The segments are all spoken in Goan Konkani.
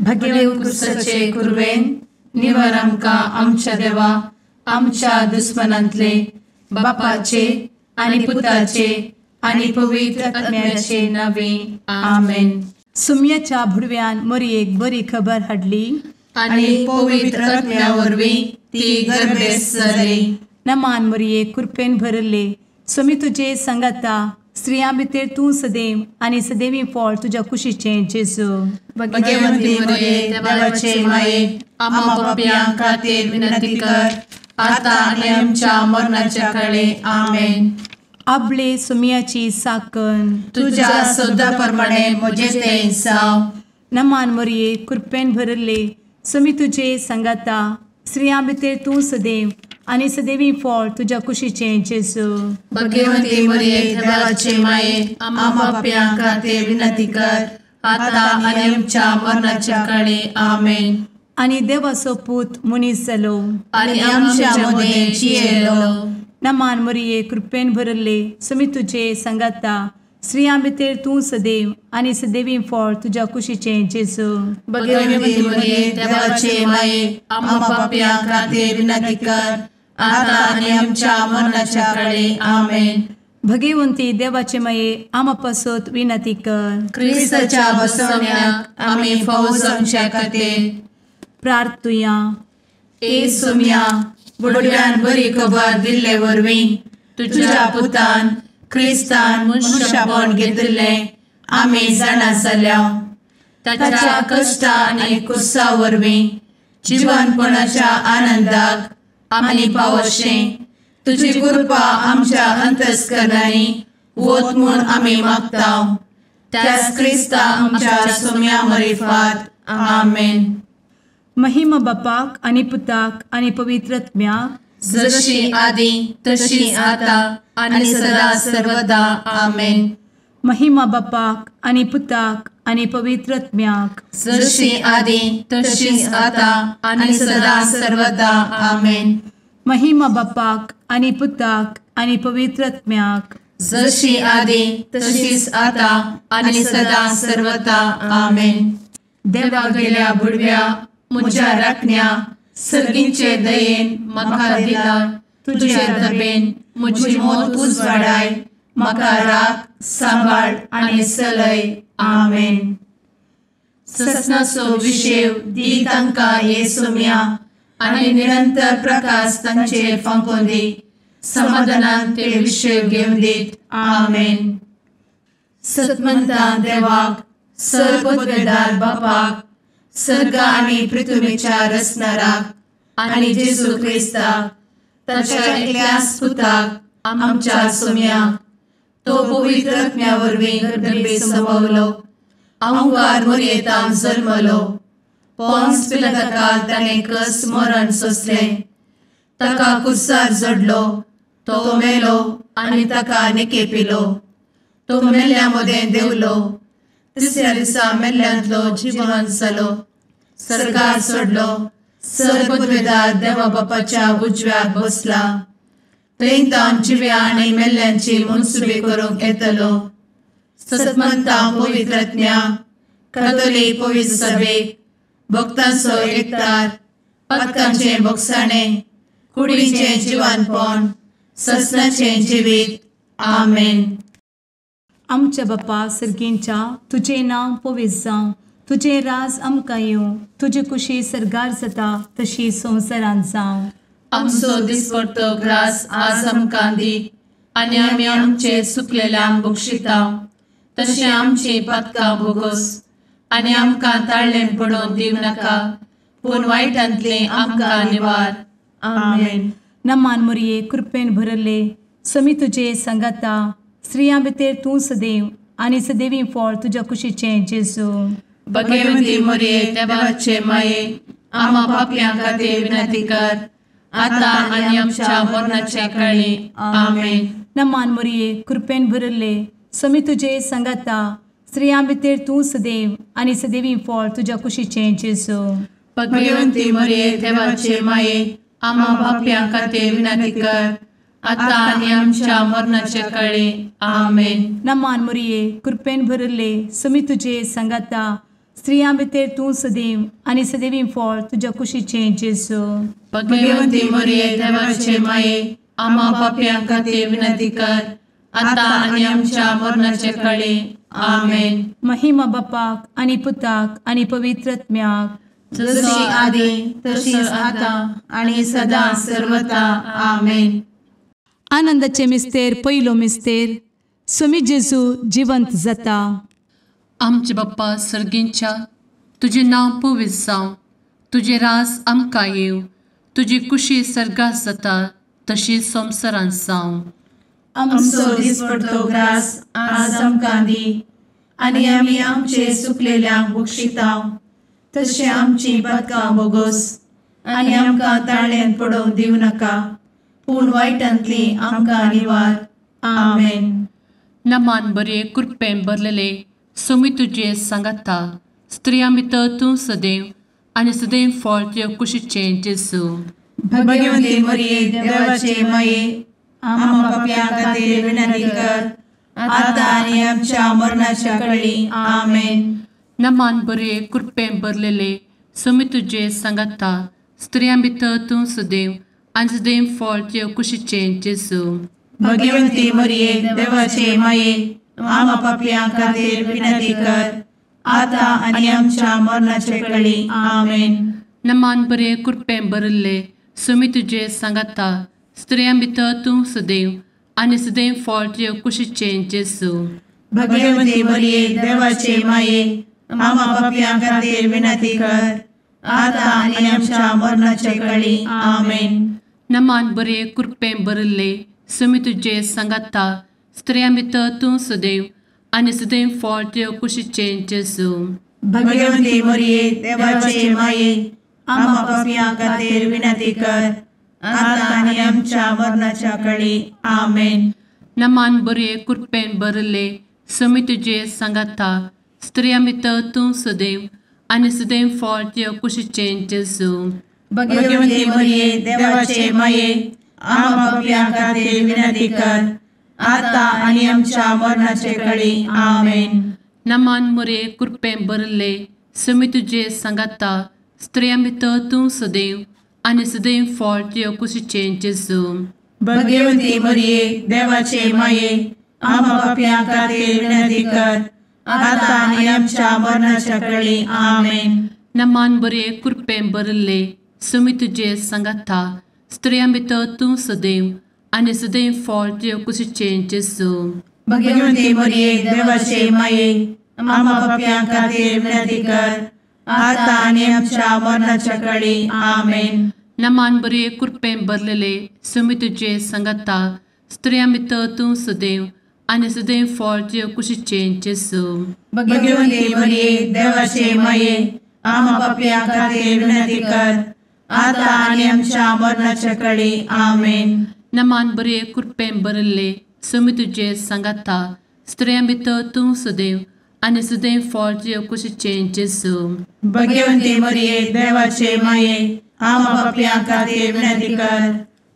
भगेव कुरवेन निवर आमकां आमच्या देवा आमच्या दुस्मनांतले बापाचे आनी पुताचे आनी पवित्र आत्म्याचे नावे आमेन. सुम्याच्या भुडव्यान मोरयेक बरी खबर हाडली आनी पवित्र आत्म्या वरवीं ती गर्भेस्त जाली. नमान मोरये, कृपेन भरले, स्वामी तुजे संगाता, स्त्रियां भितर तूं सदैव आनी सदैवी फळ तुज्या कुशीचें जेजू. भगवंती मोरये, देवाचे माये, आम्हा पापयां खातीर विनंती कर आता आनी आमच्या मरणाच्या काळे. आमेन. आपले सुम्याची साकन तुज्या सदा प्रमाणे म्हजें तें जावं. नमान मोरये, कृपेन भरले, स्वामी तुजे संगाता, स्त्रियां भितर तूं सदैव आनी सदैवी फळ तुज्या कुशीचें जेजू. भगवंती मोरये, देवाचे माये, आम्हा पापयां खातीर विनंती कर आता आनी आमच्या मरणाच्या काळे. आमेन. आनी देवाचो पूत मनीस जालो आनी आमच्या मदें जियेलो. नमान मोरये, कृपेन भरले, स्वामी तुजे संगाता, स्त्रियां भितर तूं सदैव आनी सदैवी फळ तुज्या कुशीचें जेजू. भगवंती मोरये, देवाचे माये, आम्हा पापयां खातीर विनंती कर आता आनी आमच्या मरणाच्या काळे. आमेन. भगवंती देवाचे माये, आम्हा पासत विनंती कर. क्रिस्ताच्या बसवण्याक आमी फावो जावच्या खातीर प्रार्थुया. ए सुम्या, बुडव्यान बरी खबर दिल्ले वरवीं तुज्या पुतान क्रिस्तान मनशापण घेतिल्लें आमी जाणा जाल्या. ताच्या कश्टा आनी कुसा वरवीं जिवनपणाच्या आनंदाक आमी पावशें तुजी कृपा आमच्या अंतस्करणांनी वत म्हूण आमी मागता. त्याच क्रिस्ता आमच्या सुम्या मरिफात. आमेन. महिमा बापाक आनी पुताक आनी पवित्र आत्म्याक, जशी आदी तशी आता आनी सदा सर्वदा. आमेन. महिमा बापाक आनी पुताक आनी पवित्र आत्म्याक, जशी आदी तशी आता आनी सदा सर्वदा. आमेन. महिमा बापाक आनी पुताक आनी पवित्र आत्म्याक, जशी आदी तशीच आता आनी सदा सर्वदा. आमेन. देवा गेल्या बुडव्या म्हज्या राखण्या सर्गींचे दयेन म्हाका दिला तुजे दबेन म्हजी मोत उजवाडाय, म्हाका राख सांबाळ आनी सलय. आमेन. ससनाचो विशेव दी तांकां हे सुम्या आनी निरंतर प्रकाश तांचेर फांकोवन दी, समाधानान ते विशेव घेवन दीत. आमेन. सतमंता देवाक, सर्वपदवेदार बापाक, सर्ग आनी पृथ्वीच्या रचणाराक आनी जेजू क्रिस्ताक ताच्या एकल्याच पुताक आमच्या सुम्याक, तो पवित्र आत्म्या वरवीं गर्भे संभवलो, अहंकार मोरयेतान जल्मलो, पोन्स पिलाताकाल ताणें कस मरण सोंसलें, ताका कुर्सार जडलो, तो मेलो आनी ताका निकेपिलो, तो मेल्ल्या मदें देंवलो, तिसऱ्या दिसा मेल्ल्यांतलो जिवन जालो, सर्गार सोडलो, सर्वपदवेदार देवा बापाच्या उजव्याक बसला, थंय तावन जिव्या आनी मेल्ल्यांची मनसुबी करूंक येतलो. सतमंता पवित्र आत्म्या, कातोलीक पवित्र सभेक, भक्तांचो एकतार, पातकांचें भोगसाणें, कुडीचें जिवानपण, ससनाचें जिवीत. आमेन. आमच्या बापा सर्गींच्या, तुजें नांव पवित्र जावं, तुजें राज आमकां येवं, तुजी कुशी सर्गार जाता तशी संवसारांत जावं. आमचो दिसपडतो ग्रास आज आमकां दी आनी आमी आमचे सुकलेल्यांक बक्षिता तशें आमची पातकां भोगोस आनी आमकां ताळ्ळें पडोवन दिवं नाका, पूण वायटांतलें आमकां निवार. आमेन. नमान मोरये, कृपेन भरले, स्वामी तुजे संगाता, स्त्रियां भितर तूं सदैव आनी सदैवी फळ तुज्या कुशीचें जेजू. भगवंती मोरये, देवाचे माये, आम्हा पापयां खातीर विनंती कर आता आनी आमच्या मरणाच्या काळी. आमेन. नमान मोरये, कृपेन भरले, स्वामी तुजे संगाता, स्त्रियां भितर तूं सदैव आनी सदैवी फळ तुज्या कुशीचें जेजू. भगवंती मोरये, देवाचे माये, आम्हा पापयां खातीर विनंती कर आता आनी आमच्या मरणाच्या काळी. आमेन. नमान मोरये, कृपेन भरले, स्वामी तुजे संगाता, स्त्रियां भितर तूं सदैव आनी सदैवी फळ तुज्या कुशीचें जेजू. भगवंती मरिये देवाचे माये, आम्हा पापयां खातीर विनंती कर, आतां आनी आमच्या मरणाचे कळे. आमेन. महिमा बापाक आनी पुताक आनी पवित्र आत्म्याक, जशी आदी तशीच आतां आनी सदां सर्वता. आमेन. आनंदाचे मिस्तेर पयलो मिस्तेर, स्वामी जेजू जिवंत जाता. आमचे बाप्पा सर्गींच्या, तुजें नांव पवित्र जावं, तुजें राज आमकां येवं, तुजी कुशी सर्गात जाता तशी संवसारांत जावं. आमचो दिसपडतो ग्रास आज आमकां दी, आनी आमी आमचे सुकलेल्यांक बक्षिता तशें आमची पातकां बोगोस, आनी आमकां ताळ्यांत पडोवंक दिवं नाका, पूण वायटांतली आमकां निवार. आमेन. नमान बरे कृपेन भरलेले स्वामी तुजे सांगाता, स्त्रियां भितर तूं सदैव आनी सदैव फळ तुज्या कुशीचें जेजू. भगवंती मरिये देवाचे माये, आम्हा पापयां खातीर विनंती कर, आतां आनी आमच्या मरणाच्या कळी. आमेन. नमान बरे कृपेन भरलेले स्वामी तुजे सांगाता, स्त्रियां भितर तूं सदैव आनी सदैव फळ तुज्या कुशीचें जेजू. भगवंती मरिये देवाचे माये, आम्हा पापयां खातीर विनंती कर, आतां आनी आमच्या मरणाचे कळी. आमेन. नमान बरे कृपेन भरिल्ले स्वामी तुजे सांगाता, स्त्रियां भितर तूं सदैव आनी सदैव फळ तुज्या कुशीचें जेजू. भगवंती मरिये देवाचे माये, आम्हा पापयां खातीर विनंती कर, आतां आनी आमच्या मरणाचे कळी. आमेन. नमान बरे कृपेन भरिल्ले स्वामी तुजे सांगाता, स्त्रियां भितर तूं सदैव आनी सदैव फळ तुज्या कुशीचें जेजू. भगवंती मरिये देवाचे माये, आम्हा पापयां खातीर विनंती कर, आतां आनी आमच्या मरणाच्या कळी. आमेन. नमान बरे कृपेन भरिल्ले स्वामी तुजे सांगाता, स्त्रियां भितर तूं सदैव आनी सदैव फळ तुज्या कुशीचें जेजू. भगवंती मरिये देवाचे माये, आम्हा पापयां खातीर विनंती कर, आतां आनी आमच्या मरणाचे कळी. आमेन. नमान मरिये कृपेन भरिल्ले स्वामी तुजे सांगाता, स्त्रियां भितर तूं सदैव आनी सदैव फळ तुज्या कुशीचें जेजू. भगवंती मरिये देवाचे माये, आम्हा पापयां खातीर विनंती कर, आतां आनी आमच्या मरणाच्या कळी. आमेन. नमान बरे कृपेन भरिल्ले स्वामी तुजे सांगाता, स्त्रियां भितर तूं सदैव आनी सदैव फळ तुज्या कुशीचें जेजू. भगवंती मरिये देवाचे माये, आम्हा पापयां खातीर विनंती कर, आतां आनी आमच्या मरणाच्या कळी. आमेन. नमान बरे कृपेन भरलेले स्वामी तुजे सांगाता, स्त्रियां भितर तूं सदैव आनी सदैव फळ तुज्या कुशीचें जेजू. भगवंती मरिये देवाचे माये, आम्हा पापयां खातीर विनंती कर, आतां आनी आमच्या मरणाच्या कळी. आमेन. नमान बरे कृपेन भरिल्ले स्वामी तुजे सांगाता, स्त्रियां भितर तूं सदैव आनी सदैव फळ तुज्या कुशीचें जेजू. भगवंती मरिये देवाचे माये, आम्हा पापयां खातीर विनंती कर,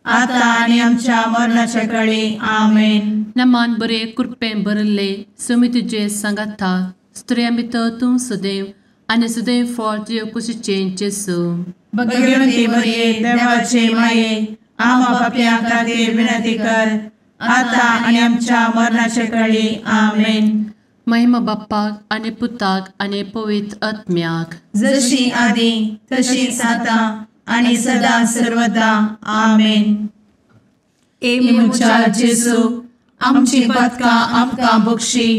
आतां आनी आमच्या मरणाच्या कळी. आमेन. नमान बरे कृपेन भरिल्ले स्वामी तुजे सांगाता, स्त्रियां भितर तूं सदैव आनी सदैव फळ तुज्या कुशीचें जेजू. भगवंती मरिये देवाचे माये, आम्हा पापयां खातीर विनंती कर, आतां आनी आमच्या मरणाच्या कळी. आमेन. महिमा बाप्पाक आनी पुताक आनी पवित्र आत्म्याक, जशी आदी तशीच आतां आनी सदां सर्वदा. आमेन. ए म्हज्या जेजू, आमची पातकां आमकां बक्षी,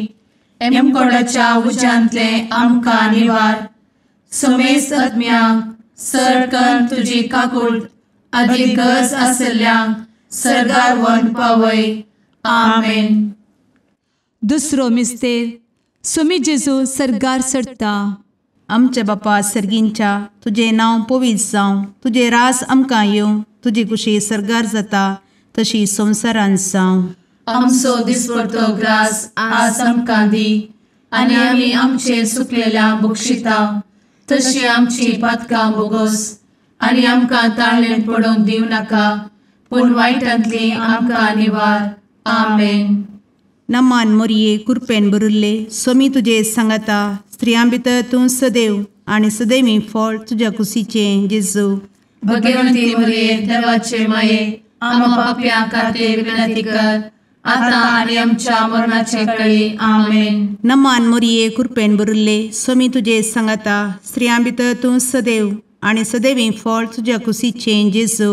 एमकोडाच्या उज्यांतले आमकां निवार, समेस्त आत्म्यांक सरकन तुजी काकूट आदी गरज आशिल्ल्यांक सर्गार व्हरून पावय. आमेन. दुसरो मिस्तेर, स्वामी जेजू सर्गार चडटा. आमच्या बापा सर्गींच्या, तुजें नांव पवित्र जावं, तुजें राज आमकां येवं, तुजी कुशी सर्गार जाता तशी संवसारांत जावं. आमचो दिसपडतो ग्रास आज आमकां दी, आनी आमी आमचे सुकलेल्या बक्षिता तशी आमची पातकां बोगोस, आनी आमकां ताळ्ळेंत पडोवंक दिवं नाका, पूण वायटांतली आमकां निवार. आमेन. नमान मोरये कृपेन भरिल्ले स्वामी तुजे सांगाता, स्त्रियां भितर तूं सदैव आनी सदैवी फळ तुज्या कुशीचें जेजू। भगवंती मरिये देवाचे माये आम्हा पाप्यां खातीर विनंती कर आता आनी आमच्या मरणाचे वेळी। आमेन। नमान मरिये कृपेन भरिल्ले स्वामी तुजे सांगाता स्त्रियां भितर तूं सदैव आनी सदैवी फळ तुज्या कुशीचें जेजू।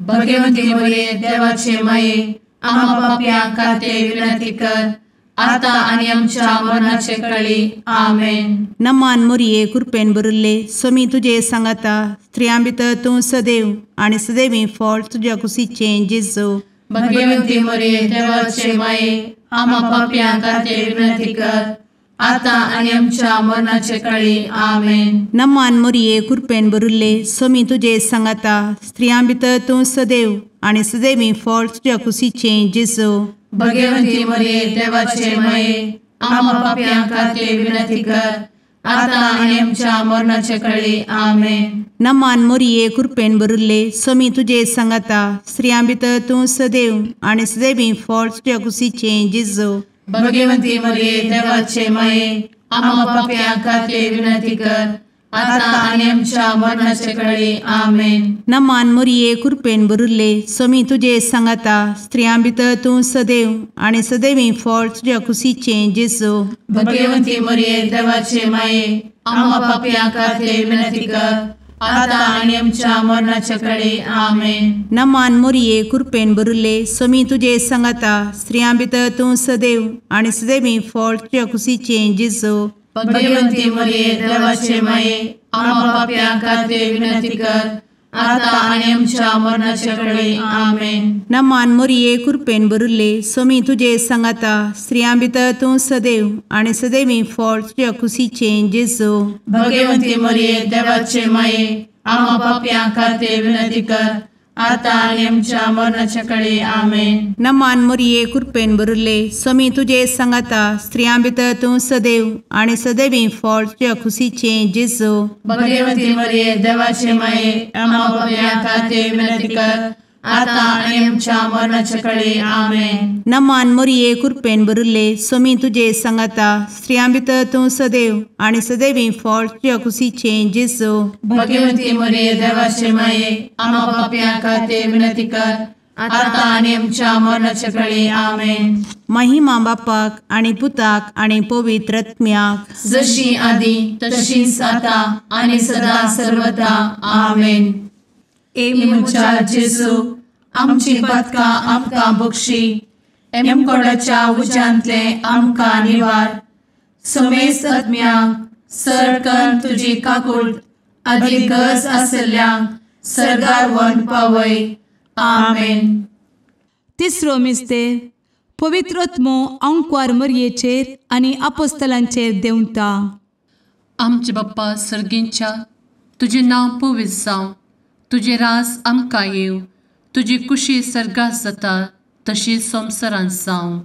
भगवंती मरिये देवाचे माये आम्हा पाप्यां खातीर विनंती कर आता आनी आमच्या मरणाचे वेळी। आमेन। नमान मरिये कृपेन भरिल्ले स्वामी तुजे सांगाता स्त्रियां भितर तूं सदैव आनी सदैवी फळ तुज्या कुशीचें जेजू। भगवंती मरिये देवाचे माये आम्हा पाप्यां खातीर विनंती कर आता आनी आमच्या मरणाचे वेळी। आमेन। नमान मरिये कृपेन भरिल्ले स्वामी तुजे सांगाता स्त्रियां भितर तूं सदैव आनी सदैवी फळ तुज्या कुशीचें जेजू। भगवंती मरिये देवाचे माये आम्हा पाप्यां खातीर विनंती कर आता आनी आमच्या मरणाचे वेळी। आमेन। नमान मरिये कृपेन भरिल्ले स्वामी तुजे सांगाता स्त्रियां भितर तूं सदैव आनी सदैवी फळ तुज्या कुशीचें जेजू। भगवंती मरिये देवाचे माये आम्हा पाप्यां खातीर विनंती कर आता आनी आमच्या मरणाचे वेळी। आमेन। नमान मरिये कृपेन भरिल्ले स्वामी तुजे सांगाता स्त्रियां भितर तूं सदैव आनी सदैवी फळ तुज्या कुशीचें जेजू। भगवंती मरिये देवाचे माये आम्हा पाप्यां खातीर विनंती कर आता आनी आमच्या मरणाचे वेळी। आमेन। नमान मरिये कृपेन भरिल्ले स्वामी तुजे सांगाता स्त्रियां भितर तूं सदैव आनी सदैवी फळ तुज्या कुशीचें जेजू। भगवंती मरिये देवाचे माये आम्हा पाप्यां खातीर विनंती कर आता आनी आमच्या मरणाचे वेळी। आमेन। नमान मरिये कृपेन भरिल्ले स्वामी तुजे सांगाता स्त्रियां भितर तूं सदैव आनी सदैवी फळ तुज्या कुशीचें जेजू। भगवंती मरिये देवाचे माये आम्हा पाप्यां खातीर विनंती कर आता आनी आमच्या मरणाचे वेळी। आमेन। नमान मरिये कृपेन भरिल्ले स्वामी तुजे सांगाता स्त्रियां भितर तूं सदैव आनी सदैवी फळ तुज्या कुशीचें जेजू। भगवंती मरिये देवाचे माये आम्हा पाप्यां खातीर विनंती कर आता आनी आमच्या मरणाचे वेळी। आमेन। नमान मरिये कृपेन भरिल्ले स्वामी तुजे सांगाता स्त्रियां भितर तूं सदैव आनी सदैवी फळ तुज्या कुशीचें जेजू। भगवंती मरिये देवाचे माये आम्हा पाप्यां खातीर विनंती कर आता आनी आमच्या मरणाचे वेळी। आमेन। महिमा बापाक आनी पुताक आनी पवित्र आत्म्याक जशी आदी तशीच आता आनी सदा सर्वदा। आमेन। ए म्हज्या जेजू आमची पातकां आमकां बक्षी एमकोडाच्या उज्यांतले आमकां निवार समेस्त आत्म्यांक सरकन तुजी काकूट आदी गरज आशिल्ल्यांक सर्गार व्हरून पावय। आमेन। तिसरो मिस्तेर पवित्र आत्मो आंकवार मरयेचेर आनी आपोस्तलांचेर देंवता। आमचे बाप्पा सर्गींच्या तुजें नांव पवित्र जावं, तुजें राज आमकां येवं, तुजी कुशी सर्गात जाता तशी संवसारांत जावं।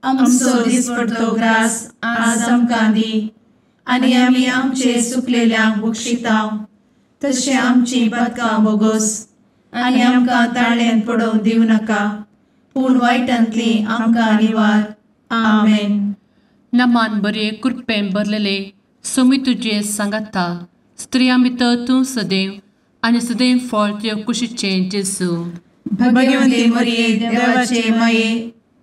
आमचो दिसपडतो ग्रास आज आमकां दी आनी आमी आमचे सुकलेल्यांक बक्षिता तशें आमची पातकां बोगोस आनी आमकां ताळ्यान पडोवंक दिवं नाका पूण वायटांतली आमकां निवार। आमेन। नमान बरे कृपेन भरलेले स्वामी तुजे सांगाता स्त्रियां भितर तूं सदैव आनी सदैव फळ तुज्या कुशीचें जेजू। भगवंती मरिये देवाचे माये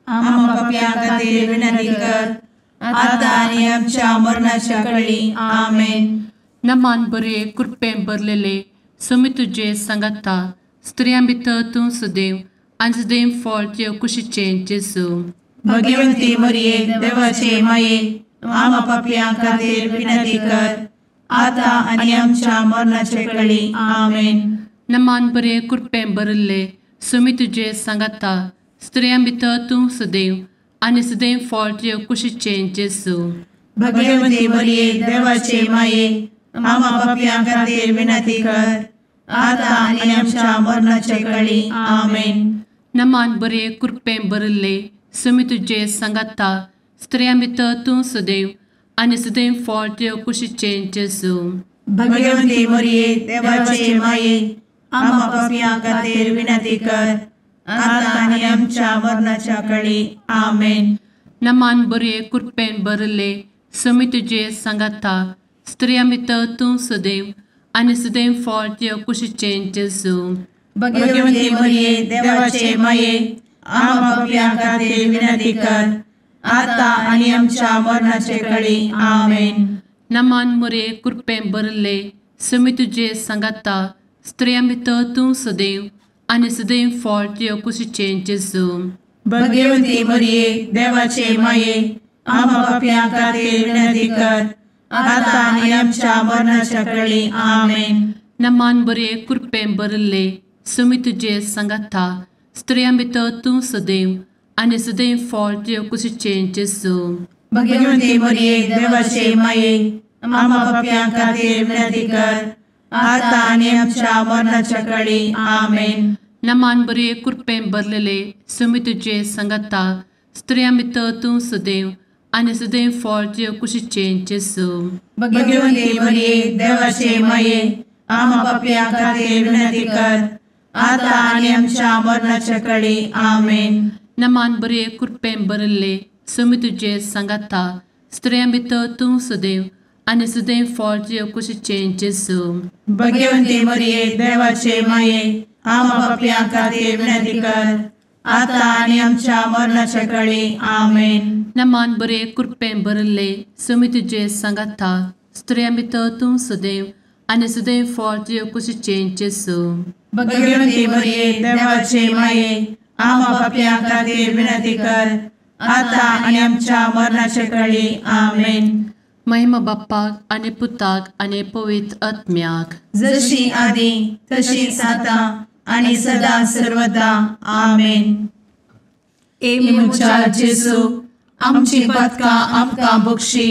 आम्हा पाप्यां खातीर विनंती कर आता आनी आमच्या मरणाच्या वेळी। आमेन। नमान बरे कृपेन भरलेले स्वामी तुजे सांगाता स्त्रियां भितर तूं सदैव आनी सदैव फळ तुज्या कुशीचें जेजू। भगवंती मरिये देवाचे माये आम्हा पाप्यां खातीर विनंती कर आता आनी आमच्या मरणाचे वेळी। आमेन। नमान बरे कृपेन भरिल्ले स्वामी तुजे सांगाता स्त्रियां भितर तूं सदैव आनी सदैव फळ तुज्या कुशीचें जेजू। भगवंती मरिये देवाचे माये आम्हा पाप्यां खातीर विनंती कर आता आनी आमच्या मरणाचे वेळी। आमेन। नमान बरे कृपेन भरिल्ले स्वामी तुजे सांगाता स्त्रियां भितर तूं सदैव आनी सदैव फळ तुज्या कुशीचें जेजू। भगवंती मरिये देवाचे माये आम्हा पाप्यां खातीर विनंती कर आता आनी आमच्या मरणाच्या वेळी। आमेन। नमान बरे कृपेन भरिल्ले समी तुजे सांगाता स्त्रियां भितर तूं सदैव आनी सदैव फळ तुज्या कुशीचें जेजू. भगवती मरिये देवाचे माये आम्हा पाप्यां खातीर विनंती कर आता आनी आमच्या मरणाचे कळी. आमेन. नमान मोरये कृपेन भरिल्ले समी तुजे सांगाता स्त्रियां भितर तूं सदैव आनी सदैव फळ तुज्या कुशीचें जेजू. भगवती मरिये देवाचे माये आम्हा पाप्यां खातीर विनंती कर आता आनी आमच्या मरणाच्या कळी. आमेन. नमान बरे कृपेन भरिल्ले समी तुजे सांगाता स्त्रियां भितर तूं सदैव आनी सदैव फळ तुज्या कुशीचें जेजू. भगवती मरिये देवाचे माये आम्हा पाप्यां खातीर विनंती कर आता आनी आमच्या मरणाच्या कळी. आमेन. नमान बरे कृपेन भरलेले समी तुजे सांगाता स्त्रियां भितर तूं सदैव आनी सदैव फळ तुज्या कुशीचें जेजू. भगवती मरिये देवाचे माये आम्हा पाप्यां खातीर विनंती कर आता आनी आमच्या मरणाच्या कळी. आमेन. नमान बरे कृपेन भरिल्ले समी तुजे सांगाता स्त्रियां भितर तूं सदैव आनी सदैव फळ तुज्या कुशीचें जेजू. भगवती मरिये देवाचे माये आम्हा पाप्यां खातीर विनंती कर आता आनी आमच्या मरणाच्या कळी. आमेन. नमान बरे कृपेन भरिल्ले समी तुजे सांगाता स्त्रियां भितर तूं सदैव आनी सदैव फळ तुज्या कुशीचें जेजू. भगवती मरिये देवाचे माये आम्हा पाप्यां खातीर विनंती कर आता आनी आमच्या मरणाच्या कळी. आमेन. महिमा बाप्पाक आनी पुताक आनी पवित्र आत्म्याक, जशी आदी तशीच आता आनी सदा सर्वदा. आमेन. ए म्हज्या जेजू आमची पातकां आमकां बक्षी,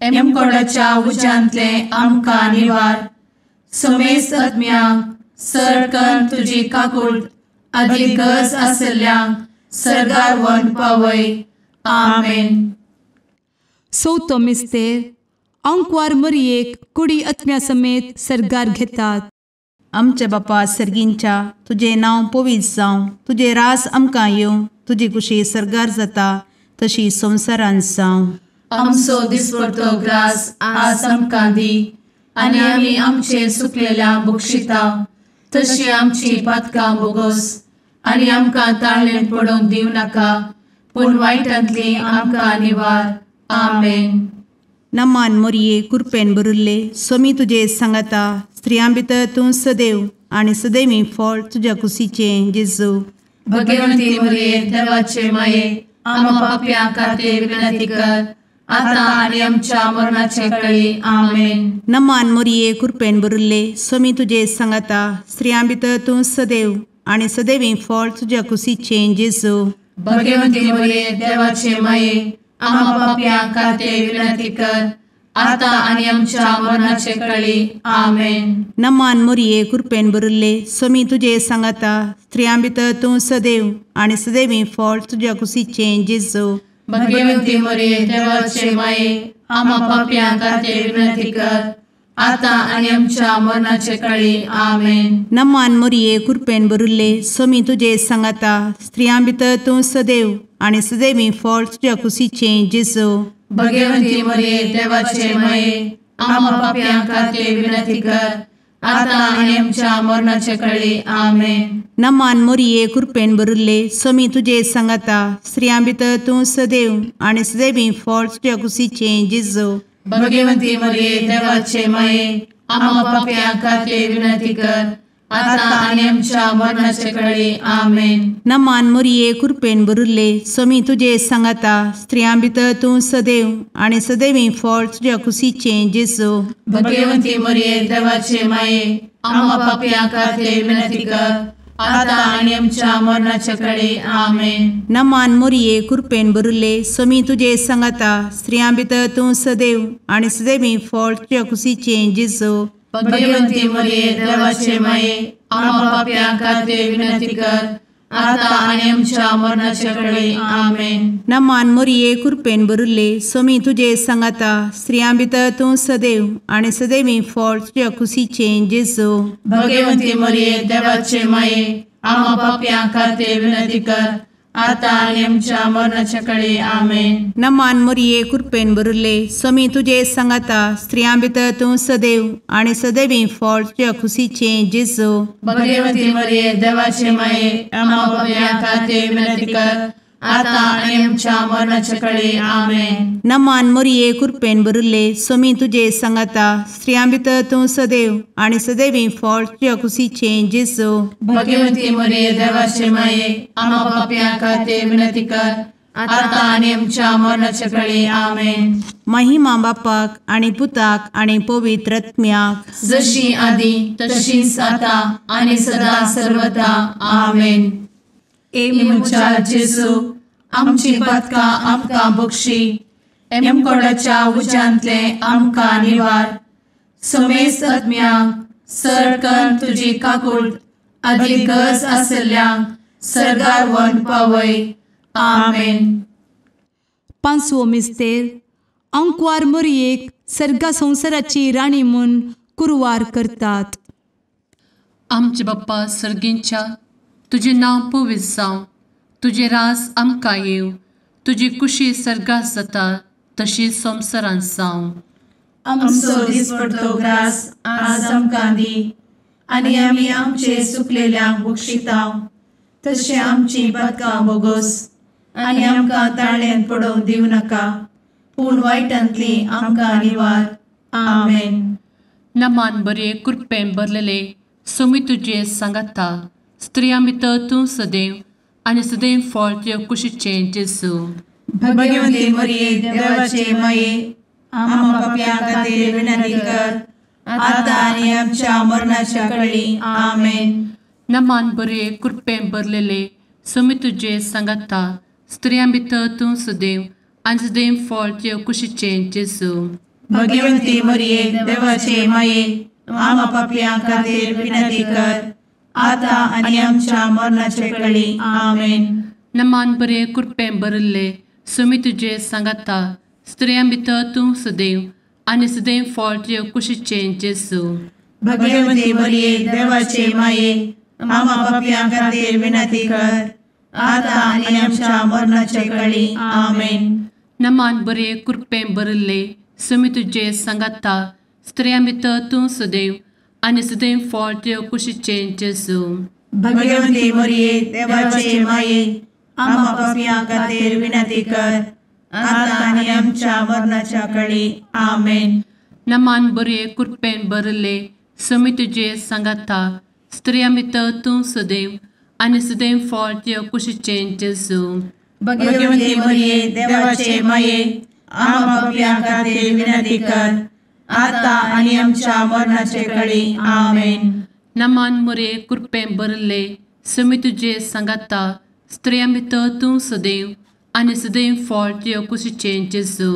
एमकोडाच्या उज्यांतले आमकां निवार, समेस्त आत्म्यांक सरकन तुजी काकूट आदी गरज आसल्ल्यांक सर्गार व्हरून पावय. आमेन. चवथो मिस्तेर आंकवार मरियेक कुडी आत्म्या समेत सर्गार घेतात. आमच्या बापा सर्गींच्या तुजें नांव पवित्र जावं, तुजें राज आमकां येवं, तुजी कुशी सर्गार जाता तशी संवसारांत जावं. आमचो दिसपडतो ग्रास आज आमकां दी आनी आमी आमचे सुकलेल्या बक्षिता तशी आमची पातकां बोगोस आनी आमकां ताळेन पडोवंक दिवं नाका पूण वायटांतली आमकां निवार. आमेन. नमान मोरये कृपेन भरिल्ले स्वामी तुजे सांगाता स्त्रियां भितर तूं सदैव आनी सदैवी फळ तुज्या कुशीचें जेजू. भगवंती मोरये देवाचे माये आम्हा पाप्यां खातीर विनंती कर आता आनी आमच्या मरणाचे कळी. आमेन. नमान मोरये कृपेन भरिल्ले स्वामी तुजे सांगाता स्त्रियां भितर तूं सदैव आनी सदैवी फळ तुज्या कुशीचें जेजू. भगवंती मोरये देवाचे माये आम्हा पाप्यां खातीर विनंती कर आता आनी आमच्या मरणाचे कळी. आमेन. नमान मोरये कृपेन भरिल्ले स्वामी तुजे सांगाता स्त्रियां भितर तूं सदैव आनी सदैवी फळ तुज्या कुशीचें जेजू. भगवंती मोरये देवाचे माये आम्हा पाप्यां खातीर विनंती कर आता आनी आमच्या मरणाचे कळी. आमेन. नमान मोरये कृपेन भरिल्ले स्वामी तुजे सांगाता स्त्रियां भितर तूं सदैव आनी सदैवी फळ तुज्या कुशीचें जेजू. भगवंती मोरये देवाचे माये आम्हा पाप्यां खातीर विनंती कर आता आनी आमच्या मरणाचे कळी. आमेन. नमान मोरये कृपेन भरिल्ले स्वामी तुजे सांगाता स्त्रियां भितर तूं सदैव आनी सदैवी फळ तुज्या कुशीचें जेजू. भगवंती मोरये देवाचे माये आम्हा पाप्यां खातीर विनंती कर आता आनी आमच्या मरणाचे कळी. आमेन. नमान मोरये कृपेन भरिल्ले स्वामी तुजे सांगाता स्त्रियां भितर तूं सदैव आनी सदैवी फळ तुज्या कुशीचें जेजू. भगवंती मोरये देवाचे माये आम्हा पाप्यां खातीर विनंती कर आता आनी आमच्या मरणाचे कळी. आमेन. नमान मोरये कृपेन भरिल्ले स्वामी तुजे सांगाता स्त्रियां भितर तूं सदैव आनी सदैवी फळ तुज्या कुशीचें जेजू. भगवंती मोरये देवाचे माये आम्हा पाप्यां खातीर विनंती कर आता आनी आमच्या मरणाचे कळी. आमेन. नमान मोरये कृपेन भरिल्ले स्वामी तुजे सांगाता स्त्रियां भितर तूं सदैव आनी सदैवी फळ तुज्या कुशीचें जेजू. भगवंती मोरये देवाचे माये आम्हा पाप्यां खातीर विनंती कर आतां आनी आमच्या मरणाच्या कळे. आमेन. नमान मोरये कृपेन भरिल्ले, स्वामी तुजे सांगाता, स्त्रियां भितर तूं सदैव आनी सदैवी फळ तुज्या खुशीचें जेजू. भगवती मरिये देवाचे माये, आम्हा पाप्यां खातीर विनंती कर, आतां आनी आमच्या मरणाच्या कळे. आमेन. नमान मोरये कृपेन भरिल्ले, स्वामी तुजे सांगाता, स्त्रियां भितर तूं सदैव आनी सदैवी फळ तुज्या खुशीचें जेजू. भगवती मरिये देवाचे माये, आम्हा पाप्यां खातीर विनंती कर, आतां आनी आमच्या मरणाच्या कळे. आमेन. महिमा बापाक आनी पुताक आनी पवित्र आत्म्याक, जशी आदी तशीच आतां आनी सदा सर्वदा. आमेन. ए म्हज्या जेजू, आमची पातकां आमकां बक्षी, एमकोडाच्या उज्यांतले आमकां निवार, समेस्त आत्म्यांक सरकन तुजी काकूट आदी गरज आशिल्ल्यांक सर्गार व्हरून पावय. आमेन. पांचवो मिस्तेर. आंकवार मोरयेक सर्गा संवसाराची राणी म्हूण कुरवार करतात. आमचे बाप्पा सर्गींच्या, तुजें नांव पवित्र जावं, तुजें राज आमकां येवं, तुजी कुशी सर्गात जाता तशी संवसारांत जावं. आमचो दिसपडतो ग्रास आज आमकां दी, आनी आमी आमचे सुकलेल्यांक बक्षिता तशें आमची पातकां बोगोस, आनी आमकां ताळ्यांत पडोवंक दिवं नाका, पूण वायटांतली आमकां निवार. आमेन. नमान बरे कृपेन भरलेले, स्वामी तुजे सांगाता, स्त्रियां भितर तूं सदैव आनी सदैव फळ तुज्या कुशीचें जेजू. भगवती मरिये देवाचे माये, आम्हा पाप्यां खातीर विनंती कर, आतां आनी आमच्या मरणाच्या कळी. आमेन. नमान बरे कृपेन भरलेले, स्वामी तुजे सांगाता, स्त्रियां भितर तूं सदैव आनी सदैव फळ तुज्या कुशीचें जेजू. भगवती मरिये देवाचे माये, आम्हा पाप्यां खातीर विनंती कर, आतां आनी आमच्या मरणाच्या कळी. आमेन. नमान बरे कृपेन भरिल्ले, स्वामी तुजे सांगाता, स्त्रियां भितर तूं सदैव आनी सदैव फळ तुज्या कुशीचें जेजू. भगवती मरिये देवाचे माये, आम्हा पाप्यां खातीर विनंती कर, आतां आनी आमच्या मरणाच्या कळी. आमेन. नमान बरे कृपेन भरिल्ले, स्वामी तुजे सांगाता, स्त्रियां भितर तूं सदैव आनी सदैव फळ तुज्या कुशीचें जेजू. भगवती मरिये देवाचे माये, आम्हा पाप्यां खातीर विनंती कर, आतां आनी आमच्या मरणाच्या कळी. आमेन. नमान बरे कृपेन भरिल्ले, स्वामी तुजे सांगाता, स्त्रियां भितर तूं सदैव आनी सदैव फळ तुज्या कुशीचें जेजू. भगवती मरिये देवाचे माये, आम्हा पाप्यां खातीर विनंती कर, आतां आनी आमच्या मरणाचे कळी. आमेन. नमान मरिये कृपेन भरिल्ले, स्वामी तुजे सांगाता, स्त्रियां भितर तूं सदैव आनी सदैव फळ तुज्या कुशीचें जेजू.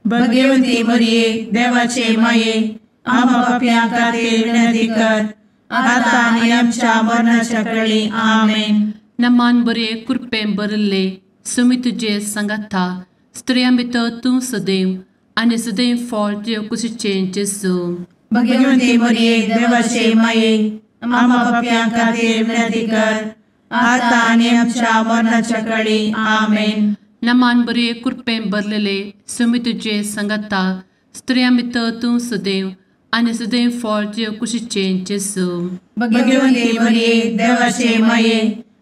भगवती मरिये देवाचे माये, आम्हा पाप्यां खातीर विनंती कर, आतां आनी आमच्या मरणाच्या कळी. आमेन. नमान बरे कृपेन भरिल्ले, स्वामी तुजे सांगाता, स्त्रियां भितर तूं सदैव आनी सदैव फळ तुज्या कुशीचें जेजू. भगवती मरिये देवाचे माये, आम्हा पाप्यां खातीर विनंती कर, आतां आनी आमच्या मरणाच्या कळी. आमेन. नमान बरे कृपेन भरलेले, स्वामी तुजे सांगाता, स्त्रियां भितर तूं सदैव आनी सदैव फळ तुज्या कुशीचें जेजू. भगवती मरिये देवाचे माये,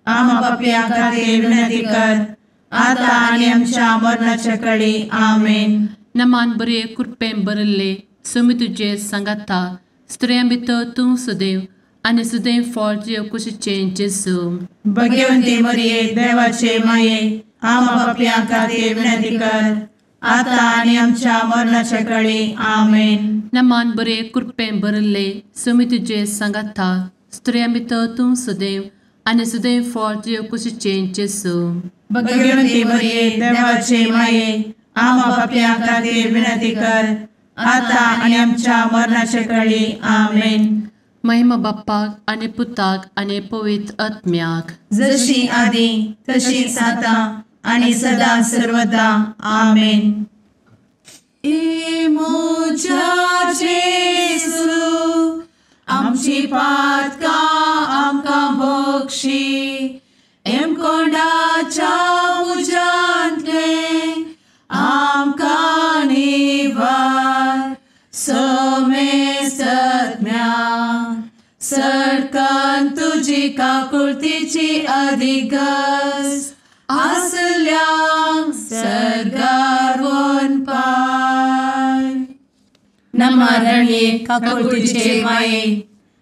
आम्हा पाप्यां खातीर विनंती कर, आतां आनी आमच्या मरणाच्या कळी. आमेन. नमान बरे कृपेन भरिल्ले, स्वामी तुजे सांगाता, स्त्रियां भितर तूं सदैव आनी सदैव फळ तुज्या कुशीचें जेजू. भगवती मरिये देवाचे माये, आम्हा पाप्यां खातीर विनंती कर, आतां आनी आमच्या मरणाच्या कळी. आमेन. नमान बरे कृपेन भरिल्ले, स्वामी तुजे सांगाता, स्त्रियां भितर तूं सदैव आनी सदैव फळ तुज्या कुशीचें जेजू. भगवती मरिये देवाचे माये, आम्हा पाप्यां खातीर विनंती कर, आतां आनी आमच्या मरणाच्या कळी. आमेन. महिमा बाप्पाक आनी पुताक आनी पवित्र आत्म्याक, जशी आदी तशीच आतां आनी सदा सर्वदा. आमेन. ए म्हज्या जेजू, आमची पातकां आमकां बक्षी, एमकोंडाच्या तुजी काकुळतीची अधिगस आसल्यांक सर्गार वनपाय. नमा रणये काकुळतीचे माये,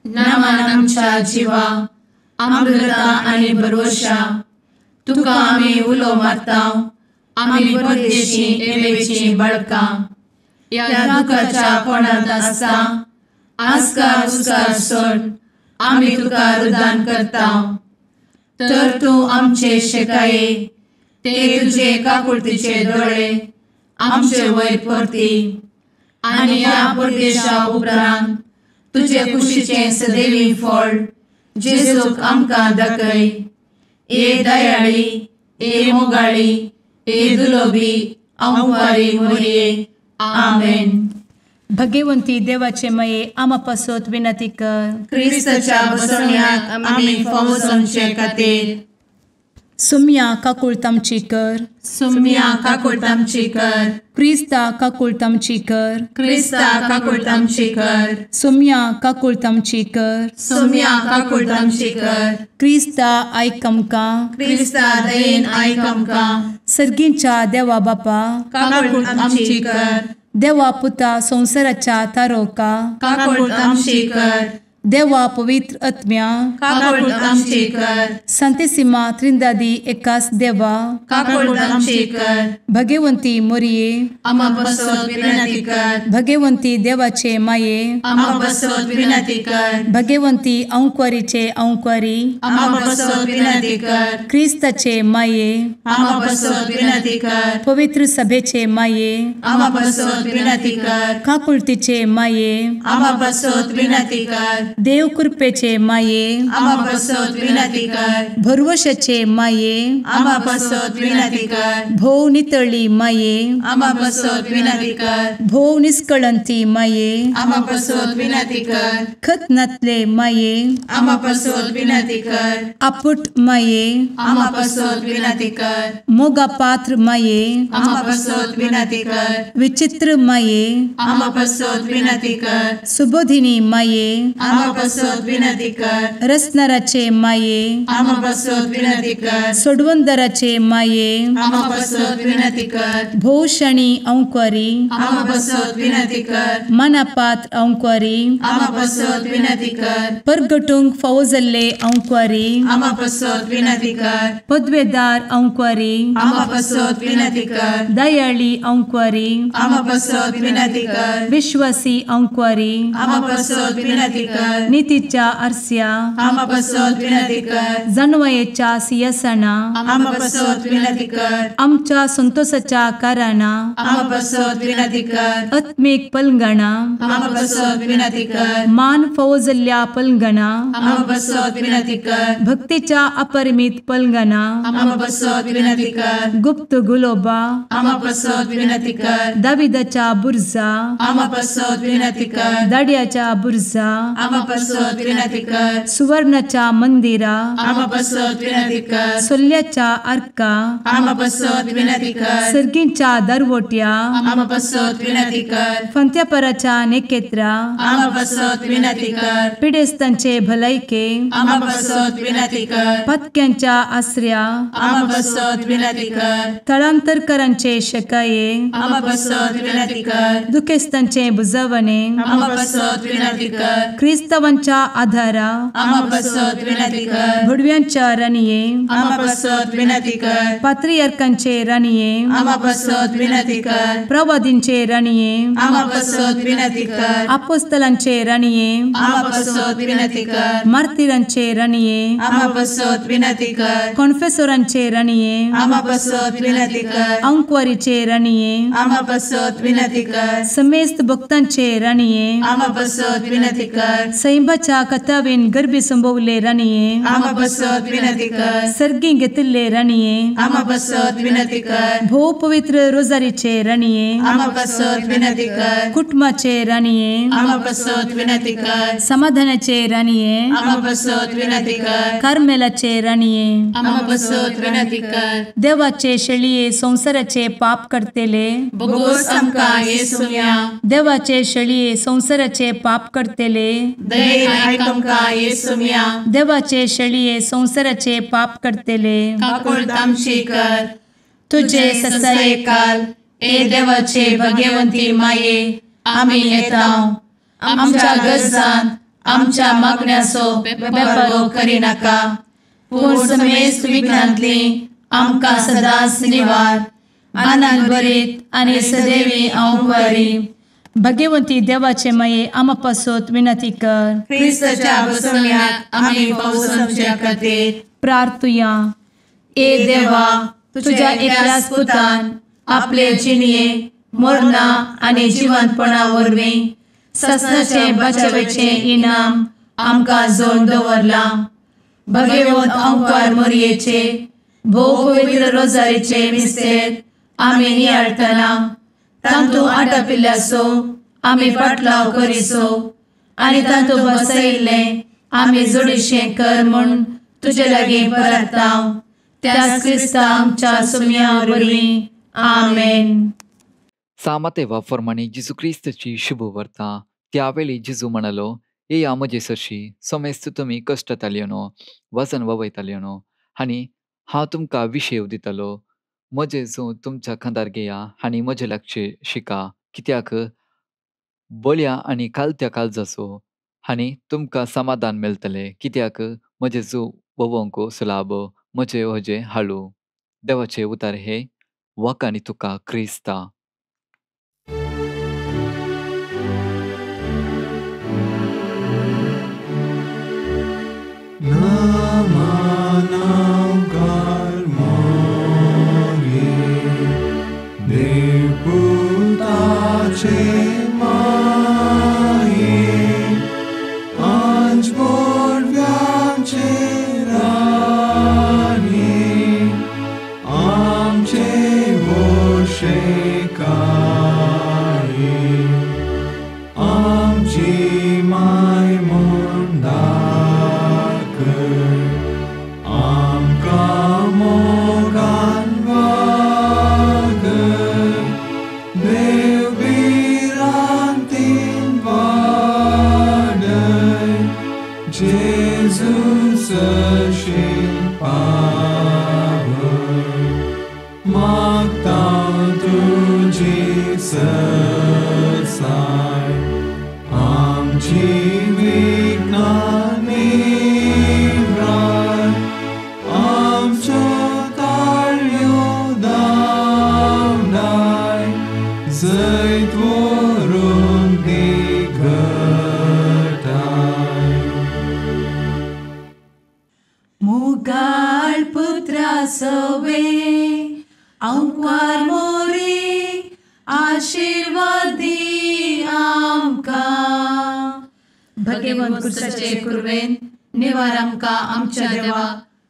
नमान आमच्या जिवा, अमृता आनी भरवशा, तुका आमी उलो मारता, आमी परदेशी एवेची बाळकां, ह्या दुखाच्या कोणांत आसता आस्कार उस्कार सोड आमी तुका रुदान करता. तर तूं आमचे शेकाये ते तुजे काकुळतीचे दोळे आमचे वयर परती आनी ह्या परदेशा उपरांत तुजे कुशीचें सदैवी फळ जेजूक आमकां दाखय. ए दयाळी, ए मोगाळी, ए दुलोबी अंवारी मोरये. आमेन. भगवंती देवाचे मये आमा पासत विनंती कर. क्रिस्ताच्या बसवण्याक आमी फावो जावचे खातीर. सुम्या काकुळत आमची कर. सुम्या काकुळत आमची कर. क्रिस्ता काकुळत आमची कर. क्रिस्ता काकुळत आमची कर. सुम्या काकुळत आमची कर. सुम्या काकुळत आमची कर. क्रिस्ता आयक आमकां. क्रिस्ता दयेन आयक आमकां. सर्गींच्या देवा बापा काकुळत आमची कर. देवा पुता संवसाराच्या तारोका काकुळत आमची कर. देवा पवित्र आत्म्या काकुळत आमची कर. संतेसिमा त्रिंदादी एकास देवा काकुळत आमची कर. भगवंती मोरये आमा पासत विनंती कर. भगवंती देवाचे माये आमा पासत विनंती कर. भगवंती अंकुरीचे अंकुरी आमा पासत विनंती कर. क्रिस्ताचे माये आमा पासत विनंती कर. पवित्र सभेचे माये आमा पासत विनंती कर. काकुळतीचे माये आमा पासत विनंती कर. देव कृपेचे माये आमा पासत विनंती कर. भरवशाचे माये आमा पासत विनंती कर. भोव नितळी माये आमा पासत विनंती कर. भोव निष्कळंती माये आमा पासत विनंती कर. खत नातले माये आमा पासत विनंती कर. आपुट माये आमा पासत विनंती कर. मोगा पात्र माये आमा पासत विनंती कर. विचित्र माये आमा पासत विनंती कर. सुबोधिनी माये आमा पासत विनंती कर. रसनाराचे माये आमा पासत विनंती कर. सोडवंदराचे माये आमा पासत विनंती कर. भोवशणी अंकुरी आमा पासत विनंती कर. मनापात्र अंकुरी आमा पासत विनंती कर. परगटूंक फावो जाल्ले अंकुरी आमा पासत विनंती कर. पदवेदार अंकुरी आमा पासत विनंती कर. दयाळी अंकुरी आमा पासत विनंती कर. विश्वासी अंकुरी आमा पासत विनंती कर. नितीच्या आरस्या आमा पासत विनंती कर. जानवयेच्या सिंहासना आमा पासत विनंती कर. आमच्या संतोषाच्या कारणा आमा पासत विनंती कर. आत्मीक पलंगणा आमा पासत विनंती कर. मान फावो जाल्ल्या पलंगणा आमा पासत विनंती कर. भक्तीच्या अपरिमित पलंगणा आमा पासत विनंती कर. गुप्त गुलोबा आमा पासत विनंती कर. दाविदाच्या बुर्जा आमा पासत विनंती कर. दाड्याच्या बुर्जा आमा पासत विनंती कर. सुवर्णाच्या मंदिरा आमा पासत विनंती कर. सोल्ल्याच्या आर्का आमा पासत विनंती कर. सर्गींच्या दरवट्या आमा पासत विनंती कर. फंत्यापराच्या नेकेत्रा आमा पासत विनंती कर. पिडेस्तांचे भलायके आमा पासत विनंती कर. पत्क्यांच्या आसऱ्या आमा पासत विनंती कर. थळांतरकरांचे शकाये आमा पासत विनंती कर. दुखेस्तांचे बुजवणे आमा पासत विनंती कर. क्रिस्तावांच्या आधारा आमा पासत विनंती कर. भुडव्यांच्या राणये आमा पासत विनंती कर. पात्रियार्कांचे राणये आमा पासत विनंती कर. प्रवादींचे राणये आमा पासत विनंती कर. आपोस्तलांचे राणये आमा पासत विनंती कर. मार्तिरांचे राणये आमा पासत विनंती कर. कॉन्फेसोरांचे राणये आमा पासत विनंती कर. अंकुवारीचे राणये आमा पासत विनंती कर. समेस्त भक्तांचे राणये आमा पासत विनंती कर. सैंबाच्या कथावेन गर्भी संभवले राणये आमा पासत विनंती कर. सर्गी घेतिल्ले राणये आमा पासत विनंती कर. भोव पवित्र रोजारीचे राणये आमा पासत विनंती कर. कुटुंबाचे राणये आमा पासत विनंती कर. समाधानाचे राणये आमा पासत विनंती कर. कार्मेलाचे राणये आमा पासत विनंती कर. देवाचे शेळये संवसाराचे पाप करतेले बोगोस आमकां येसुम्या देवाचे शेळये संवसाराचे पाप करतेले दयेन आयक आमकां येसुम्या। देवाचे शेळये संवसाराचे पाप करतले काकुळट आमची कर। तुजे ससायेकाल ए देवाचे भगवंती माये आमी येता आमच्या गरजान आमच्या मागण्याचो बेपर्वो करिनाका पूण समेस्त विघ्नांतली आमकां सदांच निवार। आनंद भरीत आनी सदैवी अंवकारी भगवंती देवाचे माये आमा पासत विनंती कर। क्रिस्ताच्या बसवण्याक आमी पावसाच्या खातीर प्रार्थुया। ए देवा तुझ्या एकल्याच पुतान आपले जिणये मरणा आनी जिवंतपणा वरवीं ससनाचे बचावेचे इनाम आमकां जोडून दवरलां। भगवंत अंकार मोरयेचे भोव पवित्र रोजारीचे मिस्तेर आमी नियाळटना तांतू आटापिल्ल्याचो आमी पाटलाव करिसो आनी तांतू बसयिल्लें आमी जोडीशें कर म्हूण तुजे लागीं परता त्याच क्रिस्ता आमच्या सुम्या वरवीं आमेन। सामातेवा फॉर्मांनी जेजू क्रिस्ताची शुभ वार्ता। त्यावेळी जेजू म्हणालो, येया म्हजे सरशी समेस्त तुमी कश्टताल्योनो वजन ववयताल्योनो आनी हांव तुमकां विशेव दितलो। म्हजें जूं तुमच्या खांदार घेया आनी म्हजें लागचें शिका, कित्याक बळया आनी कालत्या काळजाचो आनी तुमकां समाधान मेळटलें, कित्याक म्हजें जूं वोवंक सुलाभ, म्हजें वजें हाळू। देवाचे उतार हे वाकानी तुका क्रिस्ता।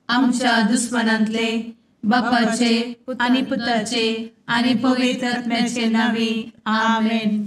आमच्या दुस्मनांतले बापाचे आनी पुताचे आनी पवित्र आत्म्याचे नांवी आमेन।